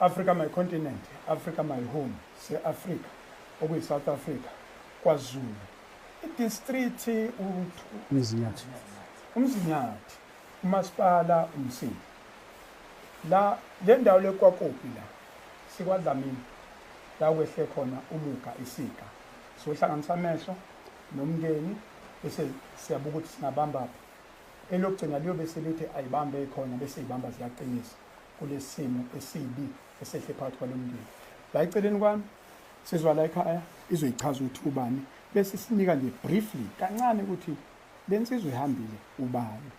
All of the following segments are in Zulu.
Africa my continent, Africa my home, se-Africa okuyi-South Africa, KwaZulu, i-district Umzinyathi. Umzinyathi, umasipala uMsinga. La le ndawo lekwakopi la sikwaDlamini la kwehle khona umuga isika. Sohlanganisa amehlo nomndeni bese siyabuka ukuthi singabamba phi. Elokugcina liyobe selithi ayibambe khona bese ibamba ziyaqinisa kulesimo esibi esehle phakathi kwalomndeni. La eceleni kwami sizwa la ekhaya izoyichaza ukuthi ubani bese sinika nje briefly kancane ukuthi lensizwa ihambile ubani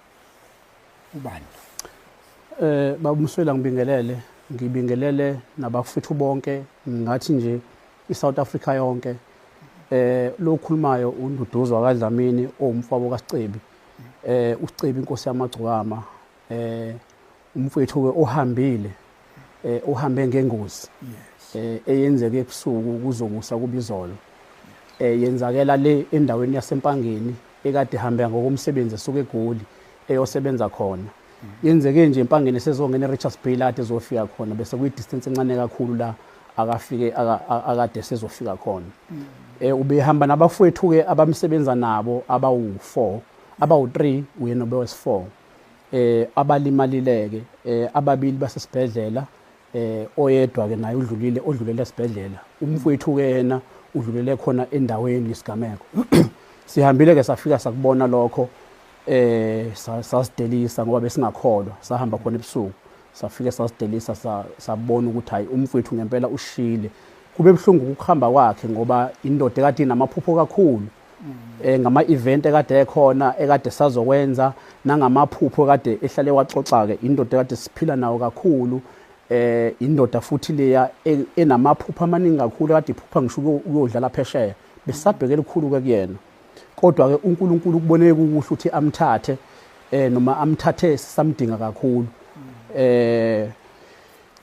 ubani. Baba Mswela, ngibingelele, ngibingelele nabafethu bonke, ngathi nje iSouth Africa yonke. Lo khulumayo uNduduzo kaDlamini owumfowabo kaSicebi. uSicebi inkosi yamagcokama, umfowethu ke ohambile, ohambe ngengozi. Eyenzeke ebusuku kuzokusa kubizolo. Yenzakela le endaweni yaseMpangeni ekade ihambe ngokomsebenzi esuka eGoli eyosebenza khona. Yenzeke nje eMpangeni sezongena eRichards Bay la ade ezofika khona, bese kuyi distance encane kakhulu la akafike akade sezofika khona. Ubehamba nabafowethu ke abamsebenza nabo abawu4, abawu3, uyena obewes4. Abalimalileke, ababili basesibhedlela, oyedwa ke naye udlulile, odlulele esibhedlela. Umfowethu ke yena udlulele khona endaweni yesigameko. Sihambile ke safika sakubona lokho, sasidelisa ngoba besingakholwa. Sahamba khona ebusuku safike sasidelisa, sabona ukuthi hayi umfowethu ngempela ushile. Kube buhlungu ukuhamba kwakhe ngoba indoda ekade inamaphupho kakhulu, ngama event ekade ekhona ekade sazokwenza nangamaphupho ekade ehlale waxoxa ke, indoda ekade siphila nawo kakhulu. Indoda futhi leya enamaphupho amaningi kakhulu ekade iphupha ngisho ukuyodlala phesheya, besabheke elikhulu ke kuyena. Kodwa ke uNkulunkulu ukuboneke kuhle ukuthi amthathe, noma amthathe sisamdinga kakhulu.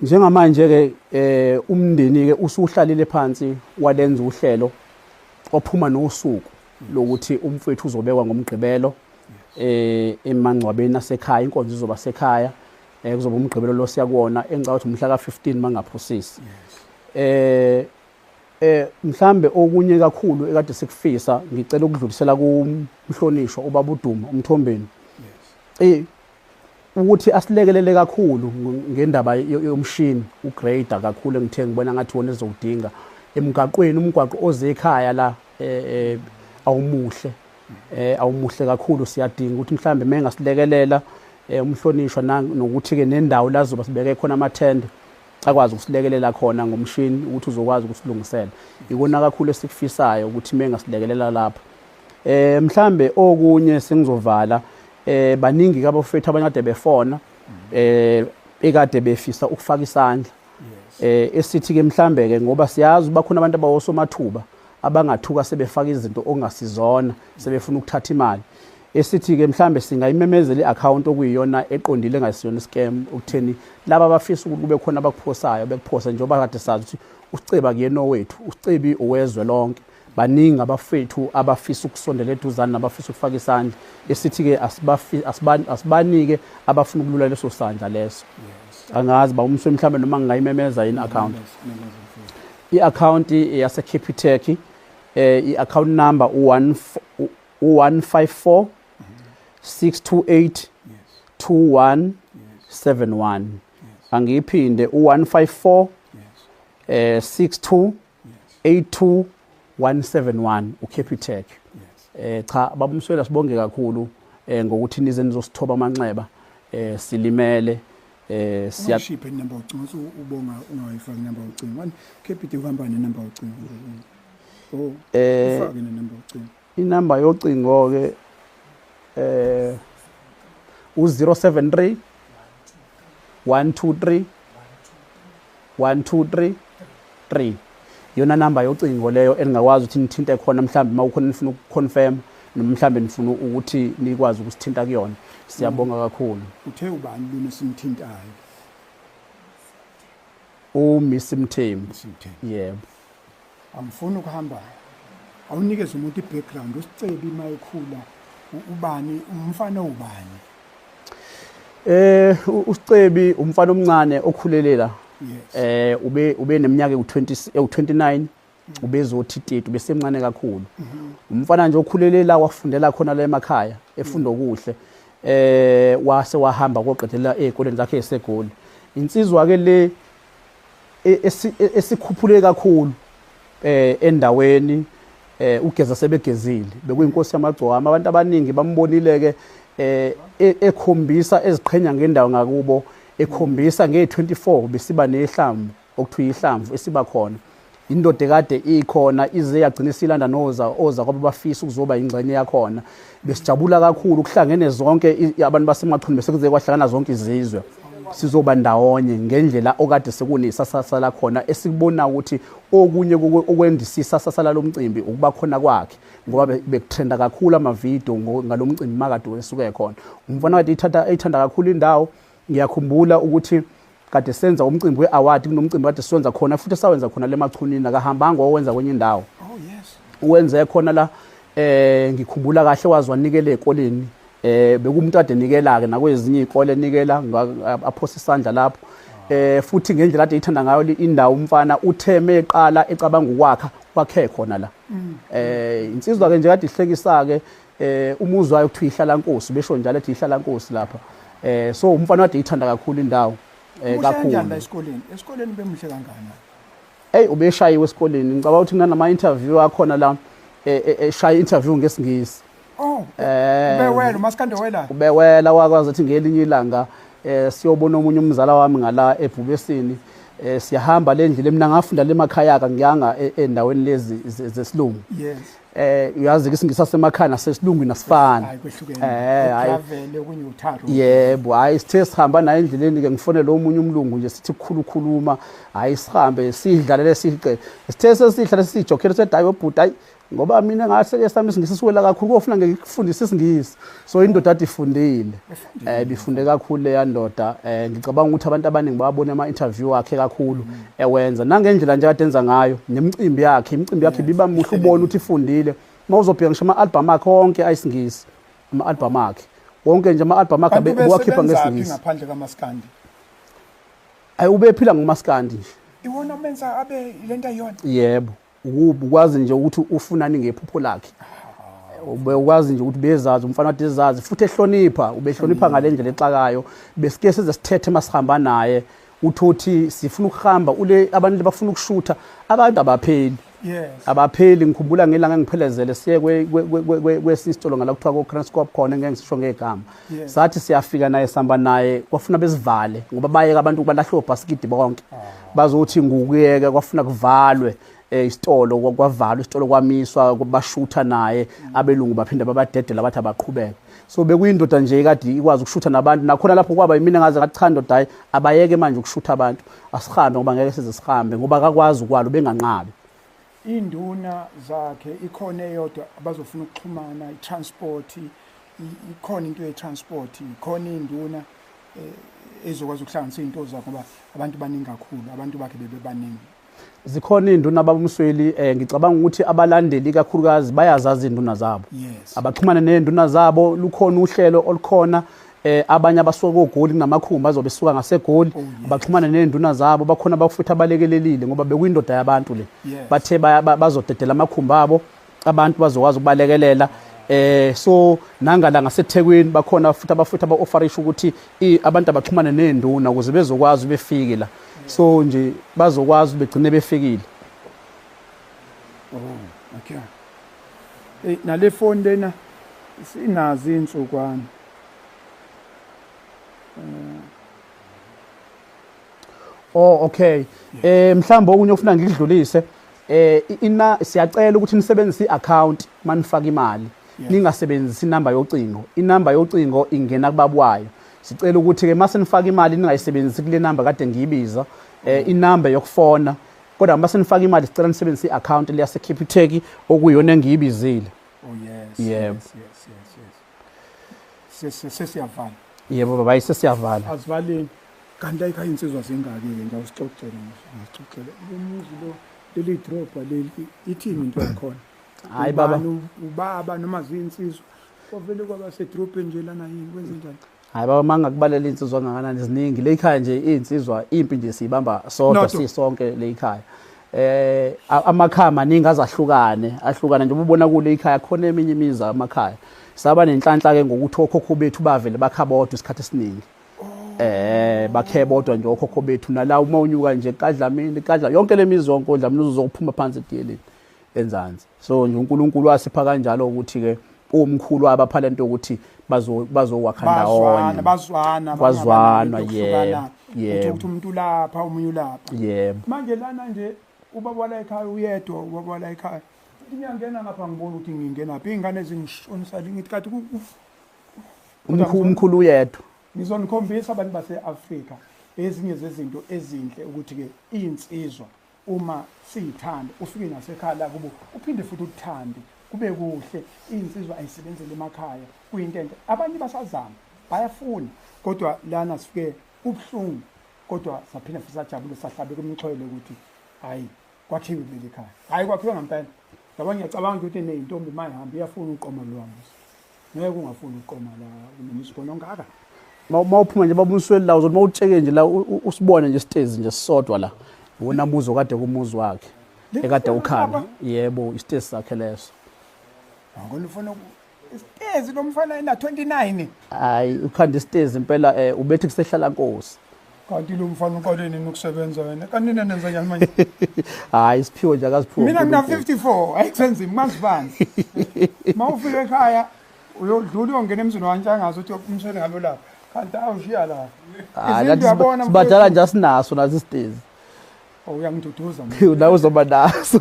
Njengamanje ke umndeni ke usuhlalile phansi walenza uhlelo ophuma nosuku lokuthi umfowethu uzobekwa ngoMgqibelo emangcwabeni asekhaya, inkonzo izoba sekhaya, kuzoba uMgqibelo lo siyakuwona, engicabanga ukuthi umhla ka15 mangaphosisi. Mhlambe okunye kakhulu ekade sikufisa, ngicela ukudlulisela kumhlonishwa ubaba uDuma uMthombeni ukuthi asilekelele kakhulu ngendaba yomshini ugrader kakhulu, engithe ngibona ngathi wona ezowudinga emgaqweni. Umgwaqo oze ekhaya la awumuhle, awumuhle kakhulu. Siyadinga ukuthi mhlambe mengasilekelela umhlonishwa, nokuthi ke nendawo la zoba sibeke khona amathende akwazi ukusilekelela khona ngomshini ukuthi uzokwazi ukusilungisela. Ikona kakhulu esikufisayo ukuthi mengasilekelela lapho. Mhlambe okunye sengizovala, baningi kabafethu abanye kade befona ekade befisa ukufaka isandla, esithi ke mhlambe ke ngoba siyazi bakhona abantu abawosomathuba abangathuka sebefaka izinto okungasizona sebefuna ukuthatha imali, esithi ke mhlambe singayimemezela iaccount okuyiyona eqondile engasiyona scam, ukutheni laba abafisa ukuthi kube khona abakuphosayo bekuphosa, njengoba kade sazi ukuthi uSicebi kuyena owethu, uSicebi owezwe lonke. Baningi abafethu abafisa ukusondela eduzane nabafisa ukufaka isandla, esithi ke asibanike abafuna ukulula leso sandla leso. Angazi ba umswe mhlambe noma ngingayimemeza yini account. I-account yase Capitec, i-account number u-1 154 628 2171. Angiyiphinde, u-154 62 82 171, uCapitec. Cha baba uMswela, sibonge kakhulu ngokuthi nize nizosithoba amanxeba, silimele, siya Ungashiphe inamba ucingo, ubonga ungayifaki inamba ucingo. Wani Capitec uhamba nenamba ucingo. Oh, ufake nenamba ucingo. Inamba yocingo ke u073 123 123 3, iyona namba yocingo leyo eningakwazi ukuthi nithinte khona mhlawumbe uma kukhona nifuna ukuconfirm noma mhlawumbe nifuna ukuthi nikwazi ukusithinta kuyona. Siyabonga kakhulu. Uthe ubani lona simthintayo? UMiss Mthembu. Simthembu. Yebo. Angifuni ukuhamba. Awunikeze umuntu i-background uSicebi mayekhula, ubani, umfana ubani? USicebi umfana omncane okhulelela Yes. Ube neminyaka ewu20 ewu29, ubezothi 30, ubesemncane kakhulu. Umfana nje okhulele la, wafundela khona la emakhaya, efunda okuhle, wase wahamba koqedela ezikoleni zakhe eseGoli. Insizwa ke le esikhuphule kakhulu endaweni, ugeza sebegezile, bekuyinkosi yamagcokama. Abantu abaningi bambonile ke ekhombisa eziqhenya ngendawo ngakubo, ekhombisa nge24 besiba nehlamvu okuthiwa ihlamvu esiba khona. Indoda ekade ikhona ize yagcina isilanda noza oza kwaba bafisa ukuzoba ingxenye yakhona. Besijabula kakhulu kuhlangene zonke abantu baseMachunu, bese kuze kwahlangana zonke izizwe sizoba ndawonye ngendlela okade sekunesasasa khona. Esikubona ukuthi okunye okwendisisa sasala lomcimbi ukuba khona kwakhe, ngoba bekutrenda kakhulu amavidiyo ngalomcimbi makade wesuke khona. Umfana kade ithatha eyithanda kakhulu indawo. Ngiyakhumbula ukuthi kade senza umcimbi we-award, kunomcimbi kade siwenza khona futhi sawenza khona lemachunini, akahambanga wawenza kwenye indawo. Oh yes. Uwenze khona la. Ngikhumbula kahle wazi wanikela ezikoleni, bekumuntu ade nikela ke nakwezinye izikole, enikela aphosa isandla lapho. Futhi ngendlela ade ithanda ngayo indawo umfana, utheme eqala ecabanga ukwakha kwakhe khona la. Insizwa ke nje kade ihlekisa ke, umuzi wayo kuthiwa ihlala nkosi, besho njalo ethi ihlala nkosi lapha. So umfana kade ithanda kakhulu indawo Muhle kanjani la kakhulu. esikoleni? Esikoleni bemuhle kangakanani? Hey, ubeshayiwe esikoleni. Ngicabanga ukuthi kunanama interview akhona la, eshaya interview ngesiNgisi. Oh, ubewela umaskande wela. Ubewela, wakwazi ukuthi ngelinye ilanga siyobona omunye umzala wami ngala eBhubesini. Siyahamba le ndlela, mina ngafunda le emakhaya ka ngiyanga endaweni lezi zesilungu. Uyazi ke isingisi sasemakhaya nasesilungwini asifani. Hayi, kwehlukene. Hayi. Travel okunye utharo. Yebo, hayi, sithe sihamba naye endleleni ke, ngifonele omunye umlungu nje, sithi kukhulu khuluma, hayi sihambe sidlalele sice. Sithe sesihlale sijokhele, sethi hayi obhuti, hayi ngoba mina ngase sami isingisi siwela kakhulu, kofuna ngikufundise isingisi. So indoda ade ifundile. Bifunde kakhulu leya ndoda. Ngicabanga ukuthi abantu abaningi bayabona ama interview wakhe kakhulu ewenza, nangendlela nje kade enza ngayo nemicimbi yakhe. Imicimbi yakhe biba muhle, ubone ukuthi ifundile. Mawuzobheka ngisho ama album akhe wonke ayisingisi, ama album akhe wonke nje, ama album akhe Kanti bewakhipha ubesebenzaphi ngesingisi. ngaphandle kamaskandi? Ayi, ubephila ngomaskandi nje. Iwona menza abe lento ayiyona. Yebo, ukuba ukwazi nje ukuthi ufunani ngephupho lakhe, ube ukwazi nje ukuthi bezazi umfana kade ezazi futhi ehlonipha, ubehlonipha ngale ndlela exakayo. Besike size sithethe masihamba naye, uthothi sifuna ukuhamba ule abantu bafuna ukushutha, abantu abapheli. Abapheli. Ngikhumbula ngelanga engiphelezele siye kwesinye isitolo ngala kuthiwa ko-Kranskop khona, engeke ngisisho ngegama. Sathi siyafika naye, sihamba naye, kwafuna besivale ngoba bayeka abantu balahle obhasikidi bonke, bazothi ngukuyeka, kwafuna kuvalwe isitolo, kwavalwa isitolo, kwamiswa, bashutha naye abelungu, baphinde babadedela bathi abaqhubeke. So bekuyindoda nje kade ikwazi ukushutha nabantu nakhona lapho. Kwaba yimina ngaze ngathi cha ndoda, hayi abayeke manje ukushutha abantu, asihambe ngoba ngeke size sihambe, ngoba akakwazi ukwalo benganqabi. Induna zakhe ikhona eyodwa abazofuna ukuxhumana, i-transport, ikhona into ye-transport, ikhona induna ezokwazi ukuhlanganisa izinto zakhe, ngoba abantu baningi kakhulu, abantu bakhe bebebaningi. Zikhona iy'nduna babumsweli. Ngicabanga ukuthi abalandeli kakhulukazi bayazazi iy'nduna zabo. Abaxhumane ney'nduna zabo, lukhona uhlelo olukhona. Abanye abasuka koGoli, kunamakhumbi azobe esuka ngaseGoli. Abaxhumane ney'nduna zabo, bakhona abafuthi abalekelelile ngoba bekuyindoda yabantu le. Bathe bazodedela amakhumbi abo, abantu bazokwazi ukubalekelela. So nangala ngaseThekwini bakhona futhi abafuthi aba-offerisha ukuthi abantu abaxhumane ney'nduna ukuze bezokwazi befike la. So nje bazokwazi begcine befikile. Oh, okay. Nale phone lena sinazo insukwana. Oh okay. Mhlawumbe okunye ofuna ngikudlulise, ina siyacela ukuthi nisebenzise iaccount manifaka imali. Ningasebenzisi inamba yocingo. Inamba yocingo ingena kubabwayo. Sicela ukuthi ke mase nifaka imali ningayisebenzisi kule namba kade ngiyibiza, inamba yokufona. Kodwa mase nifaka imali sicela nisebenzise iaccount leyase Capitec okuyiyona engiyibizile. Oh yes. Yebo. Yes. Sesiyavala. Yebo baba, ayisesiyavala. Azivaleni. Kanti ayikho insizwa zingaki ke nje, awusixoxele nje, awusixoxele. Umuzi lo, leli drobha leli, ithini into yakhona? Hayi baba. Ubani ubaba noma zinsizwa? Kwavele kwaba sedrobheni nje lana yini, kwenze njani? Hayi baba, mangakubalela insizwa ngakanani, ziningi le ekhaya nje insizwa, impi nje siyibamba sodwa sisonke le ekhaya. Amakhaya maningi azahlukane ahlukane nje, ubona kule ekhaya khona eminye imizi amakhaya. Saba nenhlanhla ke ngokuthi okhokho bethu bavele bakha bodwa isikhathi esiningi. Bakhe bodwa nje okhokho bethu, nala uma unyuka nje kaDlamini, kadla yonke lemizi yonke oDlamini uzokuphuma phansi ediyeleni enzansi. So nje uNkulunkulu wasipha kanjalo ukuthi ke umkhulu wabapha lento ukuthi bazowakha ndawonye, bazwana bazwana. Yebo, yebo, ukuthi umuntu lapha omunye ulapha. Yebo. Manje lana nje ubaba wala ekhaya uyedwa, ubaba wala ekhaya ngiyangena ngapha ngibona ukuthi ngingena phi, ingane zingishonisa ngithi kathi umkhulu uyedwa. Ngizonikhombisa abantu base-Afrika ezinye zezinto ezinhle ukuthi ke insizwa uma siyithanda ufike nasekhaya la kubo uphinde futhi uthande kube kuhle. Insizwa ayisebenzele emakhaya, kuyinto enhle. Abanye basazama bayafuna, kodwa lana sifike ubuhlungu, kodwa saphinde futhi sajabule, sahlabeka umxhwele ukuthi hayi kwakhiwe kuleli khaya, hayi kwakhiwe ngempela. Yabo, ngiyacabanga ukuthi neyintombi mayihamba iyafuna uqoma lwami, ngeke ungafuni uqoma la kunomsibona ongaka. Mawuphuma nje baba uMsweli la uzothi mawutsheke nje la usibone nje isitezi nje sisodwa la, wona muzi okade kumuzi wakhe ekade ukhala. Yebo, isitezi sakhe leso. Ngona ufuna isitezi lo mfana ena 29. Hayi ukhanda isitezi impela, ubethi kusehlala nkosi. Kanti lo mfana uqale nini ukusebenza wena? Kanti nina nenza njani manje? Hayi isiphiwo nje akaziphiwo. Mina ngina 54, ayikusenzi mazibani. Mawufika ekhaya uyodlula uyongena emzini wantshangazi uthi umshele ngabe lapha. Kanti awushiya la. Hayi sibadala nje asinaso naso isitezi. Uyangiduduza mina. Nawe uzoba naso.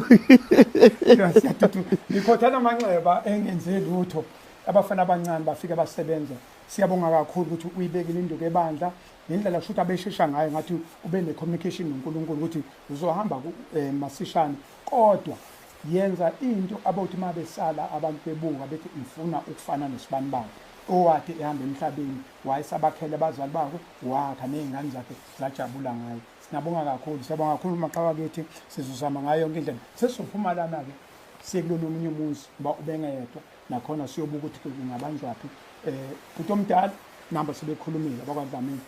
Siyaduduza. Ngikhothana amanxeba engenze lutho. Abafana abancane bafika basebenza. Siyabonga kakhulu ukuthi uyibekile induku ebandla ngendlela kusho ukuthi abeshesha ngayo, ngathi ube ne-communication noNkulunkulu ukuthi uzohamba masishane, kodwa yenza into abothi uma besala abantu bebuka bethi ngifuna ukufana nesibani bakhe owathi ehamba emhlabeni wayesabakhele abazali bakhe, wakha ney'ngane zakhe zajabula ngayo. Singabonga kakhulu, siyabonga kakhulu maqhawe kithi, sizozama ngayo yonke indlela. Sesizophuma lana-ke siye kulona omunye umuzi ngoba ubengeyedwa, nakhona siyobuka ukuthi kungabanjwaphi. Bhuti omdala namba sebekhulumile abakwaDlamini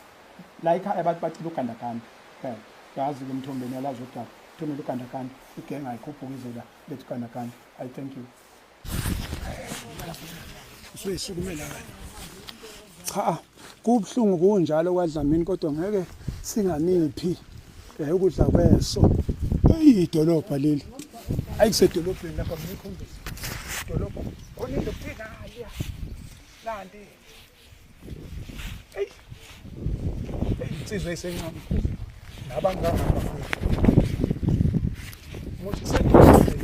la ekhaya, abantu bacela ugandaganda phela, yazi-ke uMthombeni yalazi udaba, thumela ugandaganda, igenga ayikhuphuka ize la lethu ugandaganda. I thank you. Usuyisukumela kanye. Cha, kubuhlungu kunjalo kwaDlamini, kodwa ngeke singaniphi ukudla kweso. Idolobha leli ayikusedolobheni lapha, ngikhombisa idolobha khona into kuthiwa nanti. Hey, insizwa esencane nabangaka futhi muthi sedolobheni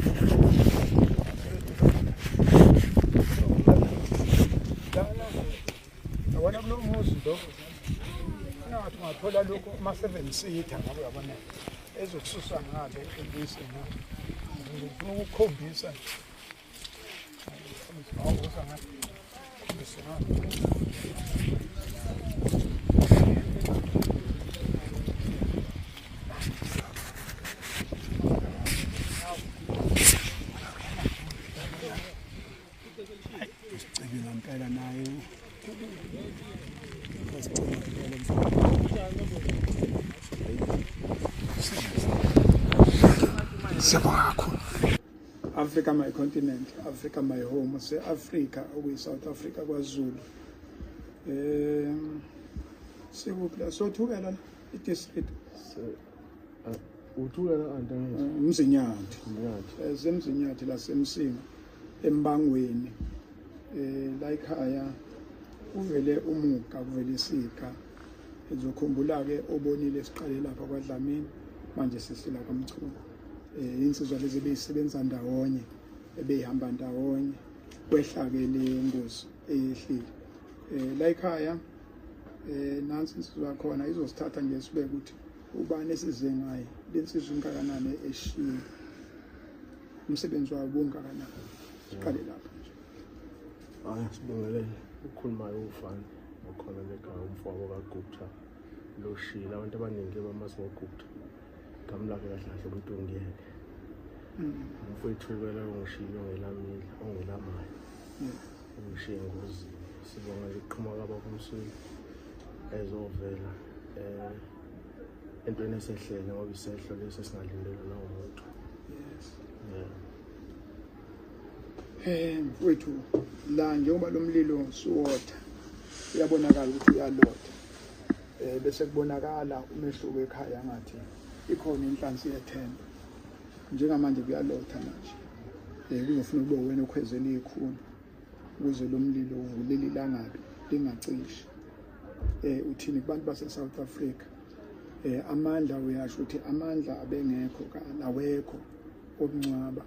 lana, yabona kulo muzi lo ngathi ungathola lokho ama-7 seater ngabe uyabona ezokususa ngale ebuyise ngale. Ngifuna ukukhombisa awuza ngale, khombise ngale. Isicebi ngempela naye, isicebe ngempela. Siyabonga kakhulu. Africa my continent, Africa my home, se-Africa okuyi-South Africa kwaZulu. Sikuphi la? Sothukela la, i-district. Uthukela antangithi. Umzinyathi. Umzinyathi. Semzinyathi lasemsinga embangweni. La ekhaya uvele umuga, kuvele isika. Ngizokhumbula ke obonile siqale lapha kwaDlamini, manje sisila kwaMchunu. Insizwa lezi beyisebenza ndawonye, ebeyihamba ndawonye, kwehla ke le ngozi eyehlile. La ekhaya nansi insizwa khona izosithatha nje sibeke ukuthi ubani esize ngaye, lensizwa ingakanani eshiye, umsebenzi wayo ubungakanani. Siqale lapho nje. Hayi sibingelele, ukhulumayo ufana okhona lekhaya, umfowabo kaGupta loshila, abantu abaningi bamazi ngoGupta, igama lakhe kahle kahle uMntungiyeke. Umfowethu-ke loyo ngishiye ongelamayo, ungishiye engozini. Sibonga nje ukuqhamuka kwababa uMsweli Ezovela entweni esehlele, ngoba isehlo lesi esingalindelwe nawumuntu. Yes. Yeah. Mfowethu, la njengoba lo mlilo suwotha, uyabonakala ukuthi uyalotha, bese kubonakala umehluko ekhaya, ngathi ikhona inhlansi yethemba. Njengamanje kuyalotha manje, kuzofuna kube wena okhwezela ikhuni ukuze lo mlilo uvulele ilangabi lingacishi. Uthini kubantu base South Africa? Amandla, uyasho ukuthi amandla abengekho, awekho okungcwaba.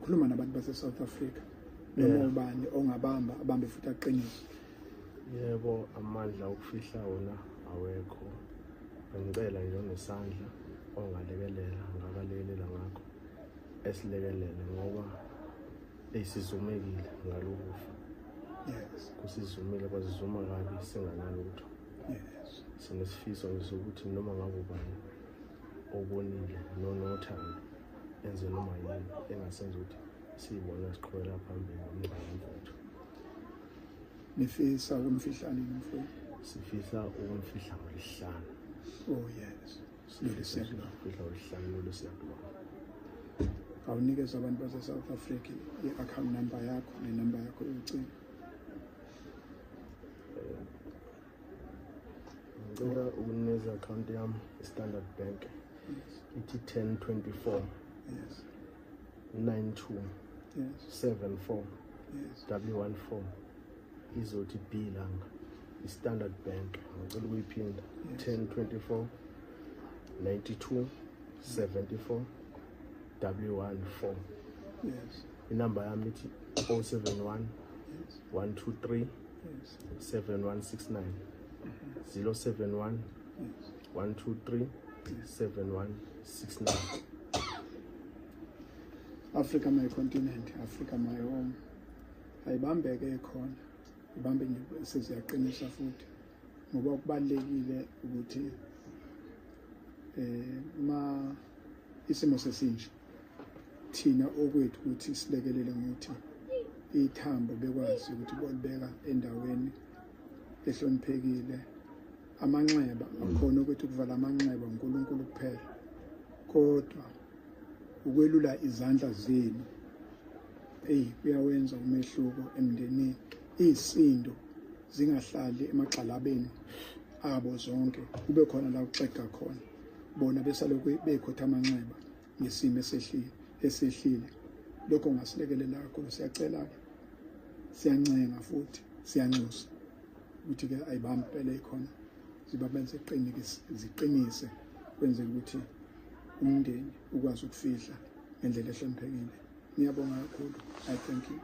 Khuluma nabantu base South Africa noma ubani ongabamba abambe futhi aqinise. Yebo, amandla okufihla wona awekho. Bengicela nje onesandla ongalekelela, ngakalekelela ngakho, esilekelele ngoba esizumekile ngalokufa. Kusizumile, kwasizuma kabi singanalutho. Sinesifiso nje sokuthi noma ngabe ubani obonile nonothando enze noma yini engasenza ukuthi siyibone siqhubekela phambili ngomngcwabo mfowethu. Nifisa ukumfihla nini mfowethu? Sifisa ukumfihla ngolwesihlanu. Oh yes, lolu siyakulona. Sifihla ngolwesihlanu lolu siyakulona. Awunikeza abantu base-South Africa i-account number yakho nenamba yakho yocingo. Ngicela ukunikeza i-account yami, i-Standard Bank. Ithi 1024 92 74 W14, izothi B langa, i-Standard Bank. Ngicela ukuyiphinda: 1024 92 74 W14. Inamba yami ithi 071 123 7169, 071 123 7169. Africa my continent, Africa my home. Ayibambeke khona, ibambe nje, seziyaqinisa futhi, ngoba kubalekile ukuthi ma isimo sesinje, thina okwethu ukuthi silekelele ngokuthi ithambo bekwazi ukuthi bolibeka endaweni ehloniphekile. Amanxeba akhona ukuthi ukuvala amanxeba uNkulunkulu kuphela, kodwa ukwelula izandla zenu, hey, kuyawenza umehluko emndenini. Isindo zingahlali emagxalabeni abo zonke, kube khona la kuxega khona bona besalokhu bekhotha amanxeba ngesimo esehlile. Lokho kungasilekelela kakhulu. Siyacela-ke, siyancenga futhi siyanxusa ukuthi-ke ayibambe impela ikhona, zibabenze ziqinise, kwenzele ukuthi umndeni ukwazi ukufihla ngendlela ehloniphekile. Ngiyabonga kakhulu. I thank you.